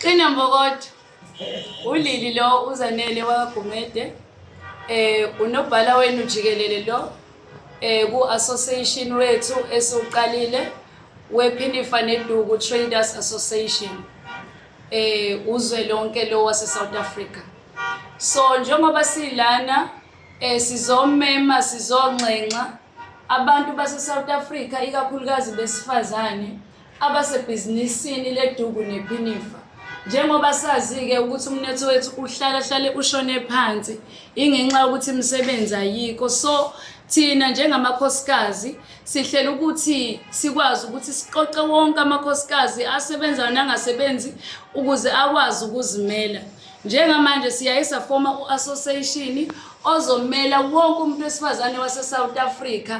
Qina mbokodo. Ulili lo uZanele wakaGumede. Unobhala wenu jikelele lo ku association wethu esiwuqalile wePhinifa neDuku Traders Association. Uzwe lonke lo wase South Africa. So njengoba silana sizomema, sizonxenxa abantu base South Africa, ikakhulukazi besifazane abasebhizinisini leduku nephinifa. Njengoba sazi-ke ukuthi umnotho wethu uhlala hlale ushone phansi ingenxa yokuthi imisebenzi ayikho, so thina njengamakhosikazi sihlela ukuthi sikwazi ukuthi siqoqe wonke amakhosikazi asebenzayo nangasebenzi ukuze akwazi ukuzimela. Njengamanje siyaye safoma u-association ozomela wonke umuntu wesifazane wase-South Africa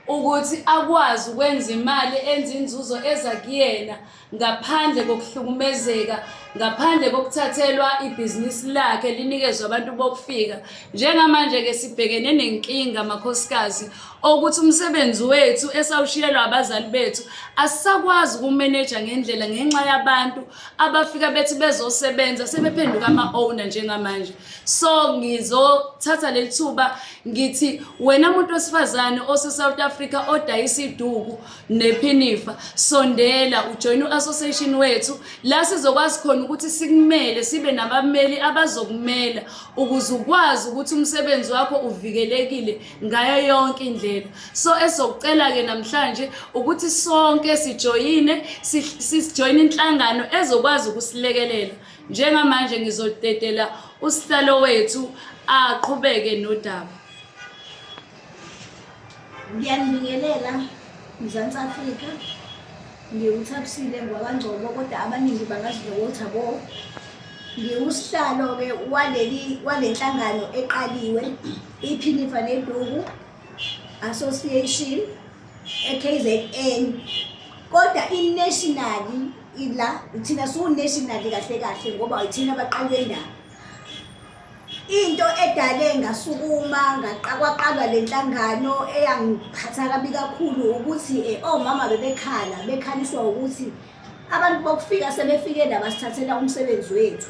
ukuthi akwazi ukwenza imali, enze inzuzo eza kuyena ngaphandle kokuhlukumezeka, ngaphandle kokuthathelwa ibhizinisi lakhe linikezwe abantu bokufika. Njengamanje-ke sibhekene nenkinga makhosikazi okuthi umsebenzi wethu esawushiyelwa abazali bethu asisakwazi ukumeneja ngendlela ngenxa yabantu abafika bethi bezosebenza sebephenduka ama-owner njengamanje. So ngizothatha leli thuba ngithi wena muntu wesifazane ose-South Africa odayisa iduku nephinifa, sondela ujoyine u-association wethu la sizokwazi khona ukuthi sikumele, sibe nabameli abazokumela ukuze ukwazi ukuthi umsebenzi wakho uvikelekile ngayo yonke indlela. So esizokucela-ke namhlanje ukuthi sonke sijoyine, sijoyine inhlangano ezokwazi ukusilekelela. Njengamanje ngizodedela usihlalo wethu aqhubeke nodaba. Ngiyanibingelela Mzansi Afrika. NgiwuThabisile ngwakaNgcobo, kodwa abaningi bangazi ngoThabo. Ngiwusihlalo-ke waleli wale nhlangano eqaliwe iPhinifa neDuku Association e-KZN. Kodwa i-national ila thina siwu-national kahle kahle ngoba ithina abaqali bendaba. Into edale ngasukuma kwaqalwa le nhlangano eyangiphatha kabi kakhulu ukuthi omama bebekhala, bekhaliswa ukuthi abantu bokufika sebefike la basithathela umsebenzi wethu.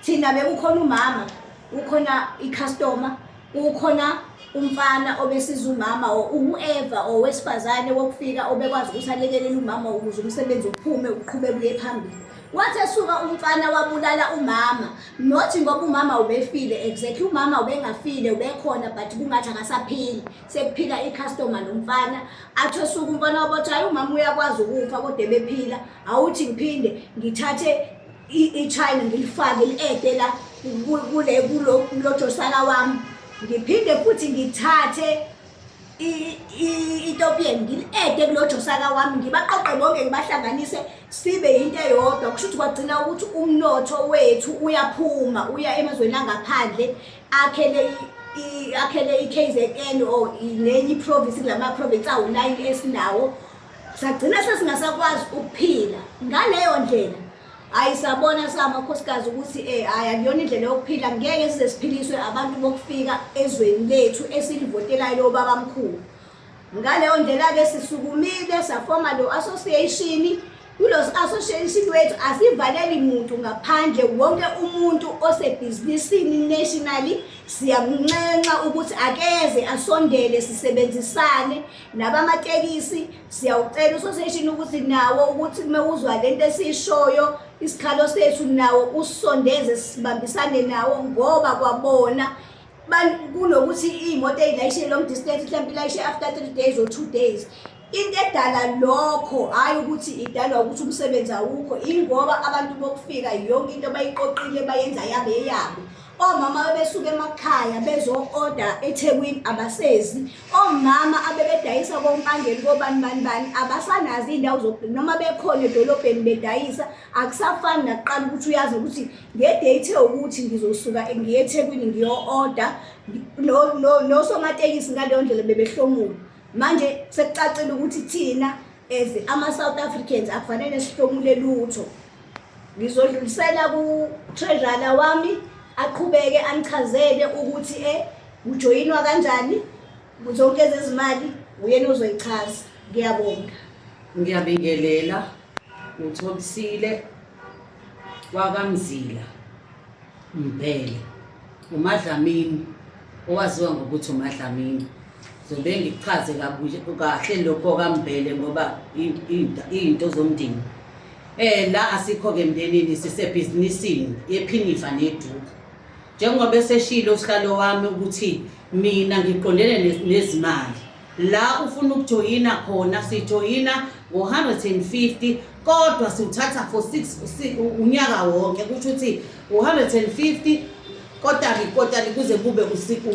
Thina bekukhona umama, kukhona i-customer, kukhona umfana obesiza umama or whoever or wesifazane wokufika obekwazi ukuthi alekelele umama ukuze umsebenzi uphume uqhubeke uye phambili. Wathi esuka umfana wabulala umama, not ngoba umama ubefile exactly, umama ubengafile ubekhona but kungathi akasaphili, sekuphila i-customer nomfana. Athi esuka umfana wabothi hayi umama uyakwazi ukufa kodwa ebephila, awuthi ngiphinde ngithathe i-China ngilifake li-ede la kule kulo lojosaka wami, ngiphinde futhi ngithathe i-Ethiopian ngili-ede kulo josaka wami, ngibaqoqe bonke ngibahlanganise sibe yinto eyodwa. Kusho ukuthi kwagcina ukuthi umnotho wethu uyaphuma uya emazweni angaphandle, akhele akhele i-KZN or nenye i-province kulama province awu-9 esinawo. Sagcina sesingasakwazi ukuphila ngaleyo ndlela. Hayi sabona samakhosikazi ukuthi hhayi akuyona indlela yokuphila, ngeke size siphiliswe abantu bokufika ezweni lethu esilivotelayo lobabamkhulu. Ngaleyo ndlela-ke sisukumile safoma lo association. Kulo association wethu asivaleli muntu ngaphandle, wonke umuntu osebhizinisini nationally siyamnxenxa ukuthi akeze asondele sisebenzisane nabamatekisi. Siyawucela association ukuthi nawo ukuthi uma uzwa lento esiyishoyo isikhalo sethu nawo usondeze sibambisane nawo, ngoba kwabona kunokuthi iy'moto ey'layishe long distance mhlawumbe ilayishe after 3 days or 2 days. Into edala lokho hhayi ukuthi idalwa ukuthi umsebenzi awukho, ingoba abantu bokufika yonke into bayiqoqile bayenza yabe eyabo. Omama abebesuka emakhaya bezo-oda eThekwini abasezi, omama abebedayisa kompangeli kobani bani bani abasanazo iy'ndawo noma bekhona edolobheni bedayisa, akusafani nakuqala ukuthi uyazi ukuthi nge-date ewukuthi ngizosuka ngiye eThekwini ngiyo-oda. Nosomatekisi ngaleyo ndlela bebehlomula. Manje sekucacile ukuthi thina as ama-South Africans akufanele sihlomule lutho. Ngizodlulisela ku-treasurer wami aqhubeke anichazele ukuthi kujoyinwa kanjani zonke ezezimali, uyena ozoyichaza. Ngiyabonga. Ngiyabingelela, uThobisile. wakaMzila Mbhele, uMadlamini owaziwa ngokuthi uMadlamini. Zobe ngikuchaze kahle lokho kaMbhele ngoba iy'nto zomndeni. La asikho-ke emndenini sisebhizinisini yephinifa neduku. Njengoba eseshilo usihlalo wami ukuthi mina ngiqondene nezimali. La ufuna ukujoyina khona sijoyina ngo-150 kodwa siwuthatha for 6 unyaka wonke kusho ukuthi u-150 kotali kotali kuze kube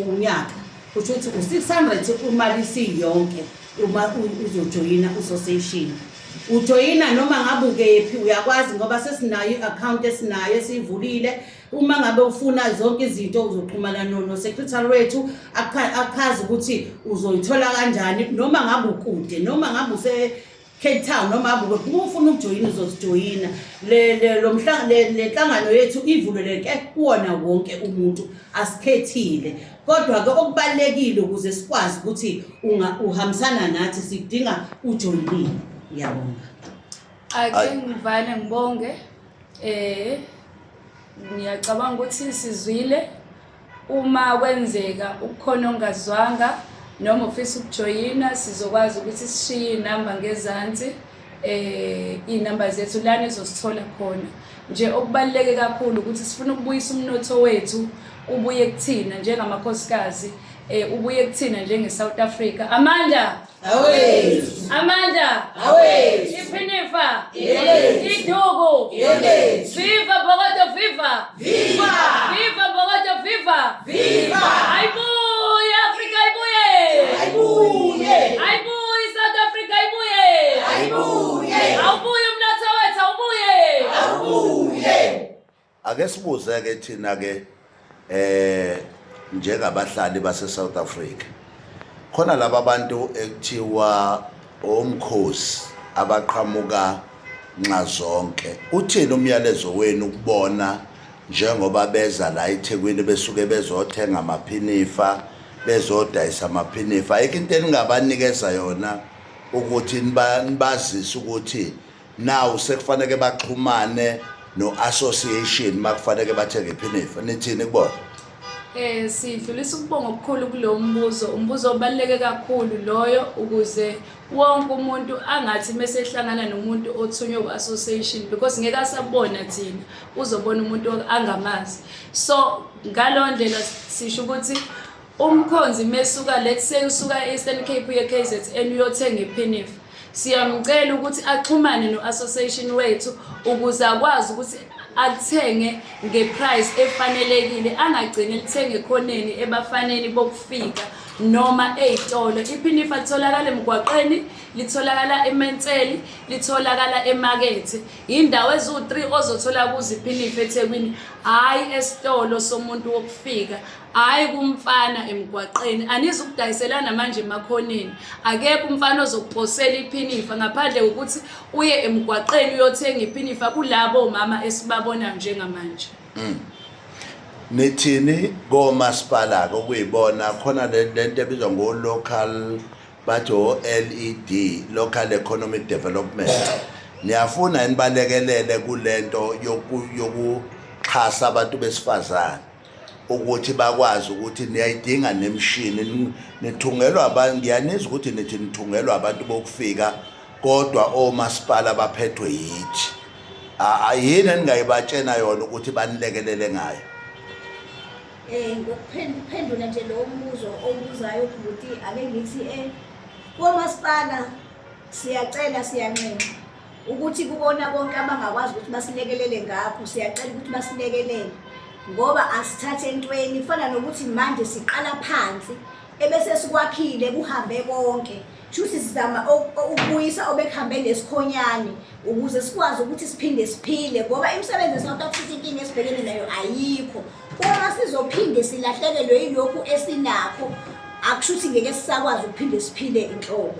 unyaka kusho ukuthi u-600 imali isiyonke uma uzojoyina usoseshini ujoyina noma ngabe ukephi uyakwazi ngoba sesinayo i-akhawunti esinayo esiyivulile Uma ngabe ufuna zonke izinto uzoxhumana no-secretary wethu achaze ukuthi uzoyithola kanjani noma ngabe ukude noma ngabe use Cape Town noma ngabe ukuphi uma ufuna ukujoyina uzozijoyina le lo le nhlangano yethu ivuleleke kuwona wonke umuntu asikhethile kodwa ke okubalekile ukuze sikwazi ukuthi uhambisana nathi sidinga ujoyinile. Ngiyabonga. Ake ngivale ngibonge ngiyacabanga ukuthi sizwile uma kwenzeka ukukhona ongazwanga noma ufisa ukujoyina sizokwazi ukuthi sishiye inamba ngezansi iy'namba zethu lana ezosithola khona nje okubaluleke kakhulu ukuthi sifuna ukubuyisa umnotho wethu ubuye kuthina njengamakhosikazi ubuye kuthina njenge-South Africa. Amandla! Awethu. Amandla! Awethu. Iphinifa! Yethu. Iduku! Yethu. Viva Mbokodo viva! Viva! Viva Mbokodo viva! Viva! Ayibuye Afrika ayibuye! Ayibuye! Ayibuye South Africa ayibuye! Ayibuye! Awubuye umnotho wethu awubuye! Awubuye! Ake sibuze ke thina ke njengabahlali base South Africa. Khona laba bantu ekuthiwa omkhosi abaqhamuka nxa zonke. Uthini umyalezo wenu kubona njengoba beza la eThekwini besuke bezothenga amaphinifa bezodayisa amaphinifa ayikho into eningabanikeza yona ukuthi nibazise ukuthi now sekufaneke baxhumane no-association makufaneke bathenge iphinifa nithini kubona? Sidlulisa ukubonga okukhulu kulo mbuzo, umbuzo obaluleke kakhulu loyo ukuze wonke umuntu angathi mese ehlangana nomuntu othunywe ku-association because ngeke asabona thina, uzobona umuntu angamazi. So ngaleyo ndlela sisho ukuthi umkhonzi mesuka let's say usuka e-Eastern Cape uye KZN uyothenga iphinifa, siyamcela ukuthi axhumane no-association wethu ukuze akwazi ukuthi alithenge ngeprice efanelekile, angagcini elithenge ekhoneni ebafaneni bokufika noma ey'tolo. Iphinifa litholakala emgwaqeni, litholakala eMenseli, litholakala emakethe. Yindawo eziwu-3 ozothola kuzo iphinifa eThekwini, hhayi esitolo somuntu wokufika. Hhayi kumfana emgwaqeni, anizukudayiselana manje emakhoneni. Akekho umfana ozokuphosela iphinifa ngaphandle kokuthi uye emgwaqeni uyothenga iphinifa kulabo omama esibabona njengamanje. Nithini komasipala-ke okuyibona khona lento ebizwa ngo-local bathi o-LED, Local Economic Development. Niyafuna yini balekelele kulento yokuxhasa abantu besifazane ukuthi bakwazi ukuthi niyayidinga nemishini nithungelwa abantu ngiyanizwa ukuthi nithi nithungelwa abantu bokufika kodwa omasipala baphethwe yithi yini eningayibatshena yona ukuthi banilekelele ngayo? Ngokuphendula nje lowo mbuzo owubuzayo bhuti, ake ngithi komasipala siyacela siyanxenxa ukuthi kubona konke abangakwazi ukuthi basilekelele ngakho, siyacela ukuthi basilekelele ngoba asithathe entweni. Kufana nokuthi manje siqala phansi ebese sikwakhile kuhambe konke, shuthi sizama ukubuyisa obekuhambe nesikhonyane ukuze sikwazi ukuthi siphinde siphile, ngoba imisebenzi eSouth Africa inkinga esibhekene nayo ayikho. Uma sizophinde silahlekelwe yilokhu esinakho, akusho ukuthi ngeke sisakwazi ukuphinde siphile inhlobo.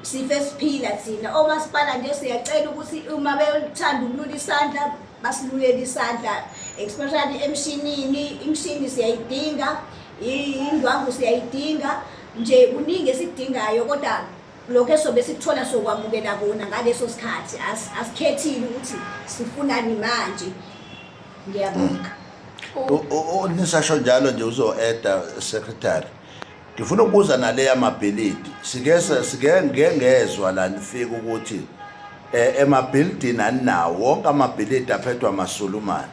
Sife siphila thina. Omasipala nje siyacela ukuthi uma bethanda ukulula isandla basilulele isandla, especially emshinini. Imishini siyayidinga, indwangu siyayidinga, nje kuningi esikudingayo, kodwa lokho esobe sikuthola sokwamukela kona ngaleso sikhathi. Asikhethile ukuthi sifunani manje. Ngiyabonga. Nisasho njalo nje uzo-eda secretary, ngifuna ukubuza nale yamabhilidi. Sike sike ngike ngezwa la nifika ukuthi emabhilidini aninawo wonke amabhilidi aphethwe amaSulumane,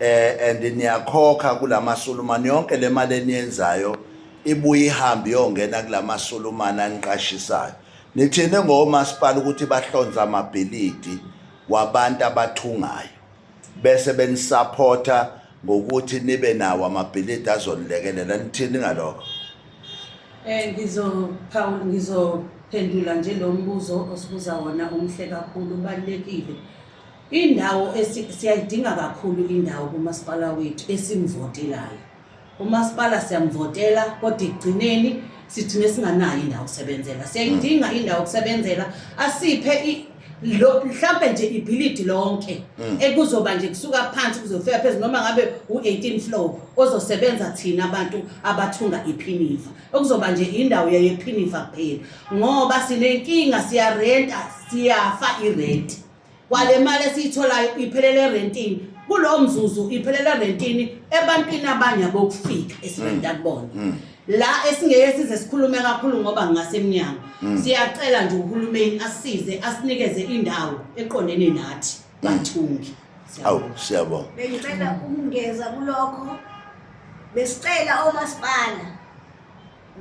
and niyakhokha kulamaSulumane. Yonke le mali eniyenzayo ibuye ihambe iyongena kulamaSulumane aniqashisayo. Nithini ngomasipala ukuthi bahlonza amabhilidi wabantu abathungayo bese benisupporta ngokuthi nibe nawo amabhilidi azonilekelela? Nithini ngalokho? Ngizophawula, ngizophendula nje lo mbuzo osibuza wona, umhle kakhulu, ubalulekile. Indawo siyayidinga kakhulu indawo kumasipala wethu esimvotelayo. Umasipala siyamvotela, kodwa ekugcineni sigcine singanayo indawo yokusebenzela. Siyayidinga indawo yokusebenzela, asiphe lo mhlambe nje ibhilidi lonke ekuzoba nje kusuka phansi kuzofika phezulu, noma ngabe u-18 floor, ozosebenza thina abantu abathunga iphinifa, okuzoba nje indawo yephinifa kuphela, ngoba sinenkinga, siyarenta, siyafa irenti. Kwale mali esiyitholayo iphelele erentini kulowo mzuzu, iphelele erentini ebantwini abanye abokufika esirenta kubona. La esingeke size sikhulume kakhulu ngoba ngasemnyango. Siyacela nje uhulumeni asisize, asinikeze indawo eqondene nathi bathungi. Awu, siyabonga. Bengicela ukungeza kulokho. Besicela omasipala,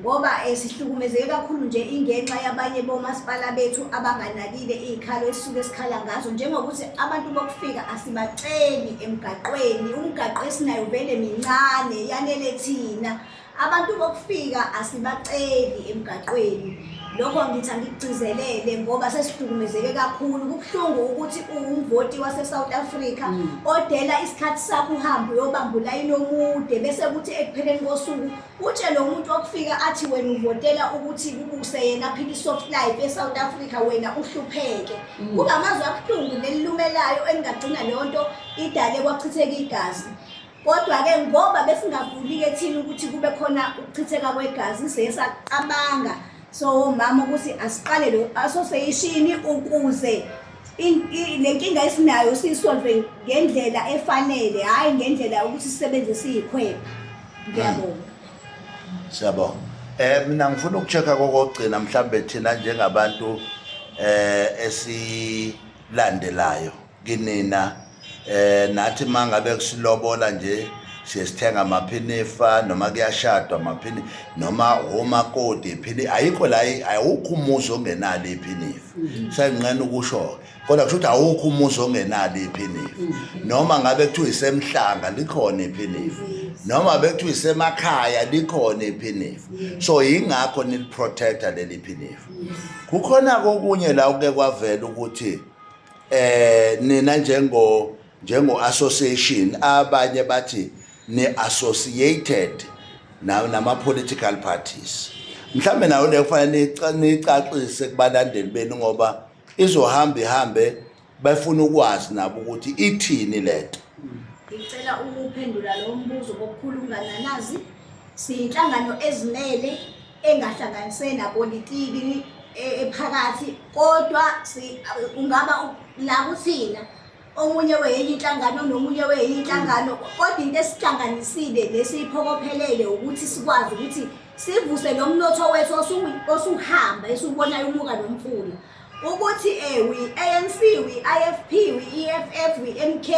ngoba sihlukumezeke kakhulu nje ingenxa yabanye bomasipala bethu abanganakile iy'khalo esisuke sikhala ngazo, njengokuthi abantu bokufika asibaceli emgaqweni. Umgaqo esinayo vele mincane, yanele thina. Abantu bokufika asibaceli emgaqweni. Lokho ngithi angikugcizelele ngoba sesihlukumezeke kakhulu. Kubuhlungu ukuthi uwumvoti wase-South Africa odela isikhathi sakho, uhambe uyobamba ulayini omude, bese kuthi ekupheleni kosuku utshele umuntu wokufika athi wena uvotela ukuthi kubuse yena, aphile i-soft life e-South Africa, wena uhlupheke. Kungamazwi abuhlungu nelilumelayo, engingagcina leyo nto idale kwachitheka igazi. Kodwa-ke ngoba besingavuli-ke thina ukuthi kube khona ukuchitheka kwegazi, siye sacabanga so omama ukuthi asiqale lo association ukuze le nkinga esinayo siyisolve ngendlela efanele, hhayi ngendlela yokuthi sisebenzise iy'khwepha. Ngiyabonga. Siyabonga. Mina ngifuna ukuchecka kokugcina, mhlambe thina njengabantu esilandelayo kinina, nathi mangabe kusilobola nje siye sithenga amaphinifa, noma kuyashadwa amaphini, noma omakoti iphini ayikho la, awukho umuzi ongenalo iphinifa. Senginqena ukusho, kodwa kusho ukuthi awukho umuzi ongenalo iphinifa. Noma ngabe kuthiwa isemhlanga, likhona iphinifa, noma bekuthiwa isemakhaya, likhona iphinifa. So yingakho niliprotecta leli phinifa. Kukhona kokunye la kuke kwavela ukuthi nina njengo association, abanye bathi ni associated nama political parties. Mhlambe nayo le kufanele nicacise kubalandeli benu, ngoba izohamba ihambe, bafuna ukwazi nabo ukuthi ithini lento. Ngicela ukuphendula lo mbuzo ngokukhulu ukungananazi. Siyinhlangano ezimele engahlanganise napolitiki ephakathi, kodwa ungaba la kuthina omunye weyenye inhlangano nomunye weyenye inhlangano, kodwa into esihlanganisile lesiyiphokophelele ukuthi sikwazi ukuthi sivuse lo mnotho wethu osuhamba, esiwubonayo umuka nomfula, ukuthi we ANC, we IFP, we EFF, we MK.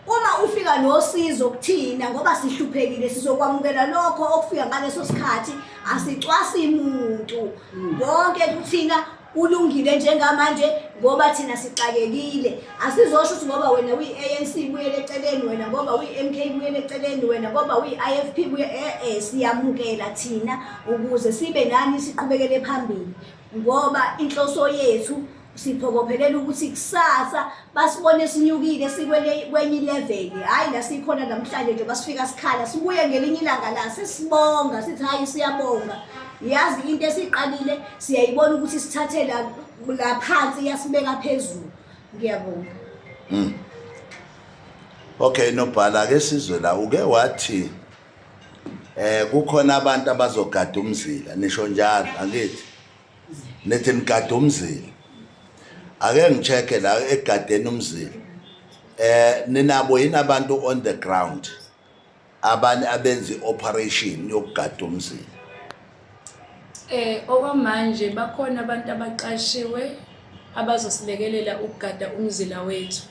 Uma ufika nosizo kuthina ngoba sihluphekile, sizokwamukela lokho okufika ngaleso sikhathi. Asicwasi muntu, konke kuthina kulungile njengamanje ngoba thina sixakekile. Asizosho ukuthi ngoba wena uyi-ANC buyele eceleni, wena ngoba uyi-MK buyele eceleni, wena ngoba uyi-IFP buye. Siyamukela thina ukuze sibe nani, siqhubekele phambili, ngoba inhloso yethu siphokophelela ukuthi kusasa basibone sinyukile, sikwele kwenye ilevel, hhayi la sikhona namhlanje nje. Basifika sikhala, sibuye ngelinye ilanga la sesibonga, sithi hhayi, siyabonga, yazi into esiyiqalile siyayibona ukuthi sithathe la la phansi yasibeka phezulu. Ngiyabonga. Okay, nobhala ke sizwe la uke wathi kukhona abantu abazogada umzila, nisho njalo angithi? Nithi nigada umzila. Ake ngichecke la egadeni umzila. Ninabo yini abantu on the ground abanye abenza i-operation yokugada umzila? Okwamanje bakhona abantu abaqashiwe abazosilekelela ukugada umzila wethu.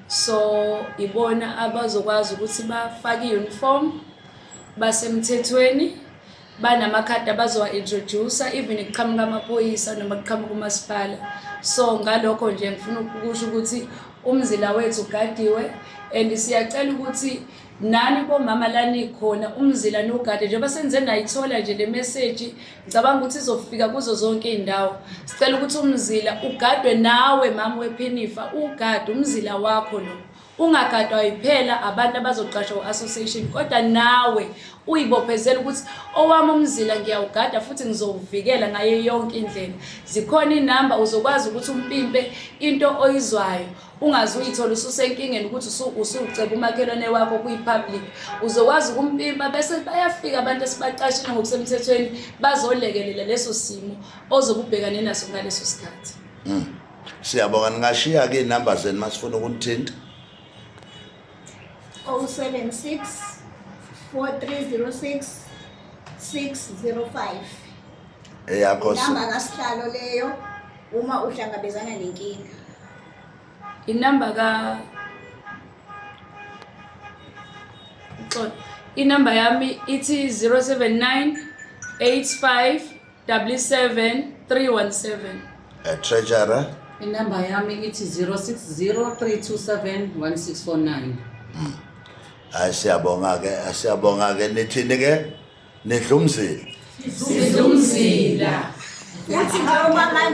So ibona abazokwazi ukuthi bafake i-uniform, basemthethweni, banamakhadi abazowa-introduce even kuqhamuka amaphoyisa noma kuqhamuka umasipala. So ngalokho nje ngifuna ukusho ukuthi umzila wethu ugadiwe and siyacela ukuthi nani bomama lanikhona umzila niwugade njengoba senze nayithola nje le message. Ngicabanga ukuthi izofika kuzo zonke iy'ndawo. Sicela ukuthi umzila ugadwe, nawe mama wephinifa ugade umzila wakho lo, ungagadwa yiphela abantu abazoqashwa u-association, kodwa nawe uyibophezela ukuthi owami umzila ngiyawugada futhi ngizowuvikela ngayo yonke indlela. Zikhona inamba uzokwazi ukuthi umpimpe into oyizwayo, ungaze uyithole ususenkingeni ukuthi usuceba umakhelwane wakho kwi-public. Uzokwazi ukumpimpa bese bayafika abantu esibaqashile ngokusemthethweni bazolekelela leso simo ozobe ubhekane naso ngaleso sikhathi. Siyabonga. Ningashiya-ke iy'namba zenu masifuna ukunithinta. 076 4306 605. Eyakho? Inamba kasihlalo leyo uma uhlangabezana nenkinga. Inamba ka, uxolo, inamba yami ithi 079 85 77 317. Treasurer? Inamba yami ithi 060 327 1649. Hayi, siyabonga-ke, siyabonga-ke. Nithini-ke, nidla umzila? Sidla umzila. Futhi njengoba manje.